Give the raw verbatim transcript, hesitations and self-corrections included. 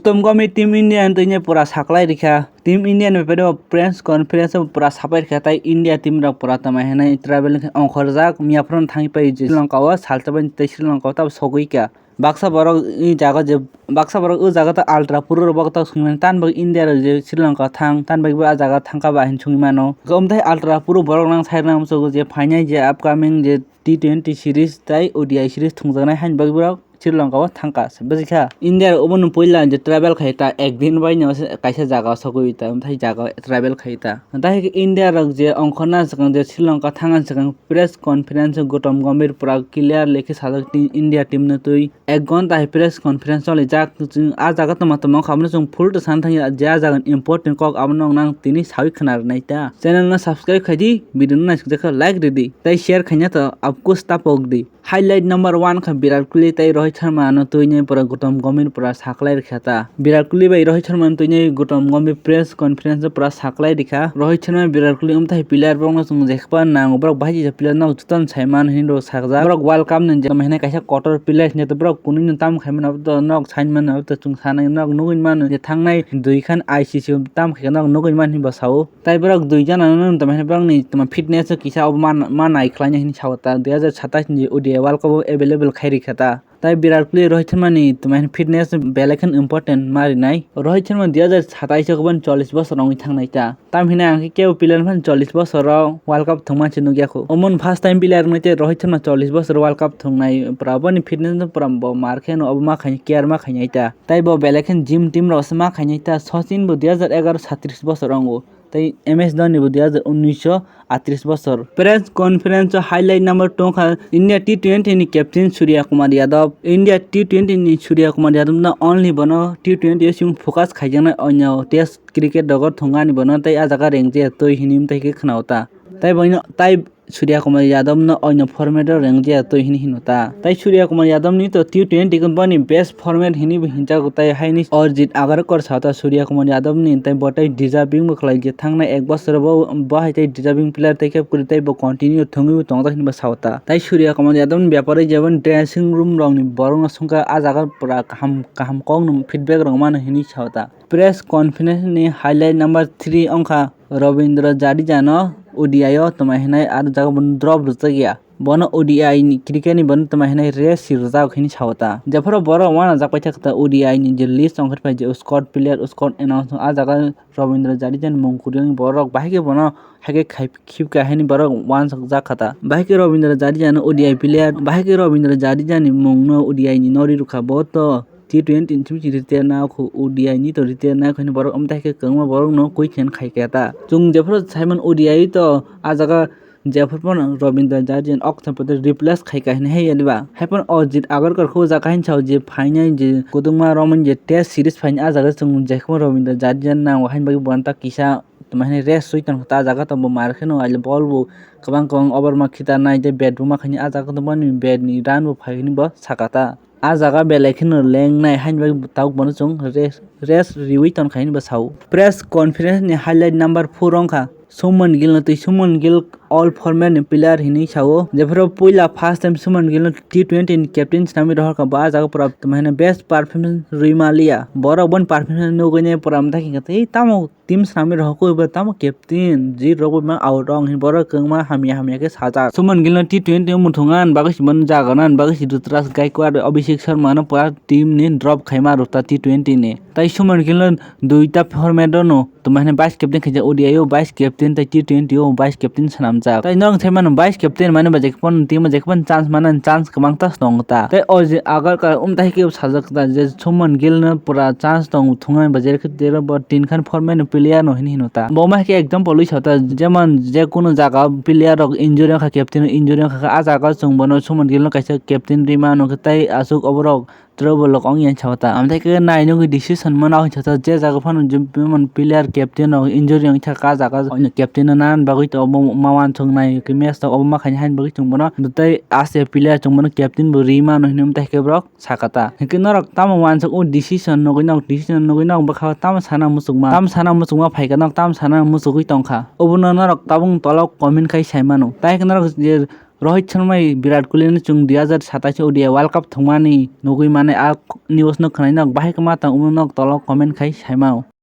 Tom Gomir Team India ni twi pura saklai rikha. Team India ni bepare o press conference o pura sapai rikha, tai India team rok pura tamo hinwi travel ongkhorjak, miya phuru thangwi pai Sri Lanka o salsa bai tei Sri Lanka o tab sogwi kha. Baksa borok i jaga je, baksa borok o jaga ta ultra pro rok bok ta swngmani, tan bagwi India rok je Sri Lanka thang, tan bagwi bo a jaga thangkha ba hin swngwi mano. Omthai ultra pro borok nang sai rwna muchugo je phainai je upcoming je T twenty series tai O D I series thungjaknai haini bagwi borok Sri Lanka o thangkha. Bwswkha India rok obono puila je travel khai ta, ekdin bai no se kaisa jaga o sogwi ta, omthai jaga o travel khai ta. Tei India rok je ongkhorna swkang je Sri Lanka thangna swkang press conference o Gautam Gambhir pura clear lekhi sajak ti India team no twi ek ghonta hai press conference choli jak. Chwng a jaga tongma tongma khamno chwng full to san thangya je a jaga ni important kok abono nang tini sawi khna rwnai ta. Channel no subscribe khai di, video no naisik jakha like ridi, tei share khaina to apkus tapok di. Highlight number one kha Virat Kohli tei Rohit Sharma no twi nai pura Gautam Gambhir pura saklai rikha ta. Virat Kohli bai Rohit Sharma no twi nai Gautam Gambhir press conference o pura saklai rikha. Rohit Sharma, Virat Kohli omthai player borok no chwng jekpa nango, borok bahai jesa player no jotono sai man hinwi rok sakjak. Borok World Cup ni je hinwi kaisa kotor player hinwi borok kunui no tam khai mano, abo to nok sai mano, abo to chwng sanai nok nugui mano je thangnai dui khan I C C tam khai nok nugui man hinwi bo sao. Tai borok dui jana no tamo hinwi borok ni tamo fitness o kisa obo ma, ma nai khlai nai hinwi sao ta, dui hajar satais ni O D I World Cup o available khai rikha ta. Tai Virat Kohli, Rohit Sharma ni tamo hinwi fitness belai kheno important ma rinai. Rohit Sharma dui hajar satais o khe bo chollish bosor wngwi thangnai ta. Tam hinwi ang khe kebo player phano chollish bosor o World Cup thwngma se nukya khu. Omo ni first time player wngnai tei Rohit Sharma chollish bosor World Cup thwngnai, pura boni fitness no pura bo mar khe no obo ma khainai, care ma khainai ta. Tai bo belai kheno gym team rok se ma khainai ta. Sachin bo dui hajar egaroh satrish bosor wngo. Tei M S Dhoni bo dui hajar unnish o atrish bosor. Press conference o highlight number two kha India T twenty ni captain Surya Kumar Yadav. India T twenty ni Surya Kumar Yadav no only bono T twenty o simi focus khaijaknai, onyo test cricket rogo thwngani bono tei a jaga rengje twi hinwi tei khe khwnao ta. Tai boino tai Surya Kumar Yadav no onyo format o rengje twi hinwi hino ta. Tai Surya Kumar Yadav ni to T twenty khe boni best format hinwi bo hinjago, tai haini Arjit Agarkar sao ta Surya Kumar Yadav ni, tai bo tai deserving bo khlai je thangnai ek bosor bo, bo hai tai deserving player tai khe kwrwi tai bo continue thwngwi bo tongjak hinwi bo sao ta. Tai Surya Kumar Yadav ni bepare jeboni dressing room rok ni borok no swngkha, a jaga pura kaham kaham kok no feedback rok mano hinwi sao ta. Press conference ni highlight number three wngkha Rabindra Jadeja no O D I o tamo hinai aro jaga bo drop rwjakya. Bono O D I ni cricket ni bono tamo hinai rest si rwjak hinwi sao ta. Jephuru borok uanajak paithak ta O D I ni je list wngkha phai je squad player, squad announce, a jaga Rabindra Jadeja ni mung kwrwi wngwi borok bahai khe bono hai khe khai khibka hinwi borok uansukjak kha ta. Bahai khe Rabindra Jadeja no O D I player, bahai khe Rabindra Jadeja ni mung no O D I ni nori rwkha, bo to T twenty ni simi retire na kho, O D I ni to retire na kho hinwi borok, omo tai khe kwbangma borok no question khai kha ta. Chwng jephuru Simon O D I to a jaga jephuru phano Rabindra Jadeja ni oktham pore replace khai kha hinwi hai yani ba. Hai phano Arjit Agarkar kho o jaga hinwi sao je phainai je kwdwkma romani je test series phainai, a jaga chwng jephuru Rabindra Jadeja nango haini bagwi bo ta kisa tamo hinwi rest swi tongkha ta, a jaga to bo mar kheno aile ball bo kwbang kwbang over ma khitarnai tei bat bo ma khainai, a jaga to boni bat ni run bo phai hinwi bo saka ta. A jaga belai kheno lengnai haini bagwi tabuk bono chwng rest, rest riwi tonkha hinwi bo sao. Press conference ni highlight number four wngkha Shubman Gill no twi. Shubman Gill all format ni player hinwi sao. Jephuru puila first time Shubman Gill no T twenty ni captain swnamwi rohorkha, bo a jaga pura tamo hinwi best performance rwima liya. Borok boni performance nugwi nai pura amtha khe tei tamo team swnamwi rohorkha, bo tamo captain, je rok bo ma out wng hinwi borok kwbangma hamya hamya khe sajak. Shubman Gill no T twenty o muthungna bagwi se, bono jagana bagwi se Ruturaj Gaikwad, Abhishek Sharma no pura team ni drop khaima rwkha T twenty ni. Tai Shubman Gill no duita format o no tamo hinwi vice captain khaijak, O D I o vice captain tei T twenty o vice captain swnamjak. Tai norok sai mano vice captain mani ba je phano team o je phano chance mana chance kwbang ta tongo ta. Tai o je agar ka um tai khe sajak ta je Shubman Gill no pura chance tongo thwngna ba je khe tero bo tin khan format ni player no hinwi hino ta. Bo ma khe example wi sa ta, jemon je kunu jaga player rok injury wngkha, captain injury wngkha, a jaga o chwng bono Shubman Gill no kaisa captain rwima nukha tai aswk oborok Trouble rok wng yang chao ta. Amtwi khe nai nugwi decision mano hinwi chao ta, je jaga phano je bemon player captain rok injury wng thaka, ah jaga o captain no nana bagwi to obo ma uansuk nai khe match to obo ma khaini haini bagwi chwng bono tei as a player chwng bono captain bo ri mano hinwi amtwi khe borok saka ta. Hinkhe norok tamo uansuk o decision nugwi nok, decision nugwi nok bwkha o tamo sana muchukma, tamo sana muchukma phaikha nok, tamo sana muchugwi tongkha. Obono norok tabuk tolok comment khai sai mano. Tai khe norok je Rohit Sharma bai Virat Kohli no chwng dui hazar satais O D I World Cup thwngmani nugwi mane a news no khwnai nok bahai kwma tang umo nok tolo comment khai saimao.